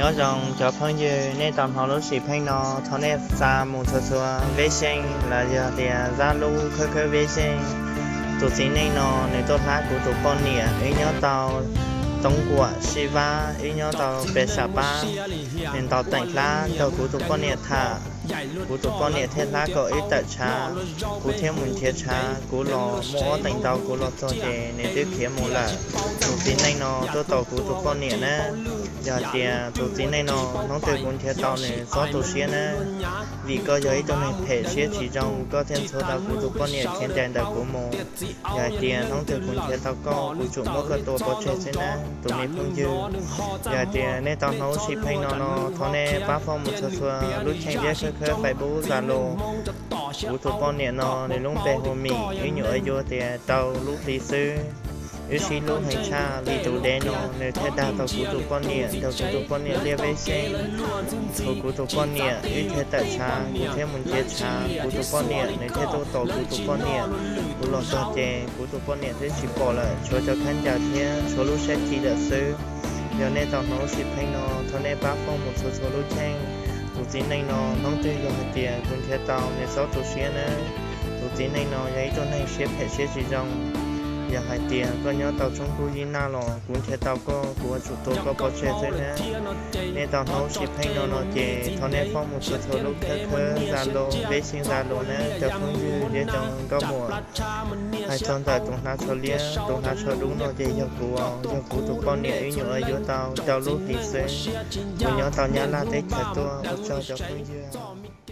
Nyob zoo cov phooj ywg, nej tau hnov lub sim pheej no, thov nej xa mus txhua txhua veb xyeej los yog tias zaj lub khawb khawb veb xyeej. Tus txiv neej no nws tuaj hlab kuv tus poj niam, wb nyob tau Toob Kuam Sib Vab, wb nyob tau pes sam pab. Nws ntaus teem hlab nrog kuv tus poj niam tham, kuv tus poj niam thiaj hlab kom wb tawm tshav, kuv thiaj mus nrhiav tshav. Kuv los muaj ob teev ntau, kuv los txog ces nws twb khiav mus lawm. Tus txiv neej no tuaj tos kuv tus poj niam na. Yog hais tias tus txiv neej no hnub twg kuv nrhiav tau nws, txhob tu siab na, vim koj yog ib tug neeg phem siab tsis zoo, koj thiaj ntxhua tau kuv tus poj niam khiav ncaim ntawm kuv mus. Yog hais tias hnub twg kuv nrhiav tau koj, kuv tsum muab koj tua pov tseg xwb na, tus me phooj ywg. Yog hais tias nej tau hnov lub sim pheej no no, thov nej pab foob mus txhua txhua lub cheej thiab khawb khawb Facebook, Zalo. Kuv tus poj niam no nws lub npe hu Mim, wb nyuam qhuav yuav tias rau lub hli xwb. Wb sib hlub heev tshaj li tus dev no, nws thiaj dag tau kuv tus poj niam, nrog kuv tus poj niam liaj veb xyeej. Thaum kuv tus poj niam wb thiaj tawm tshav, kuv thiaj mus nrhiav tshav, kuv tus poj niam nws thiaj tuaj tos kuv tus poj niam. Kuv los txog ces kuv tus poj niam twb tsis pom lawm, tshuav cov khaub ncaws thiab tshuav lub sab ci lawm xwb. Yog nej tau hnov lub sim pheej no, thov nej pab foob mus txhua txhua lub cheej. Tus txiv neej no hnub twg yog hais tias kuv nrhiav tau nws, txhob tu siab na. Tus txiv neej no yog ib tug neeg siab phem siab tsis zoo. Yog hais tias koj nyob tau tsob kub yib naj los kuv nrhiav tau koj, kuv yuav tsum tua koj pov tseg xwb na. Nej tau hnov lub sim pheej no no ces thov nej foob mus txhua txhua lub khawb khawb Zalo, veb xyeej Zalo na cov phooj ywg thiab cov nkauj muam. Hais txog ntawm tus hnav tsho liab, tus hnav tsho dub no ces yog kuv, yog kuv tus poj niam, wb nyuam qhuav yuav tau rau lub hlis xwb. Kuv nyob tau Nyab Laj teb chaws tuaj, ua tsaug cov phooj ywg.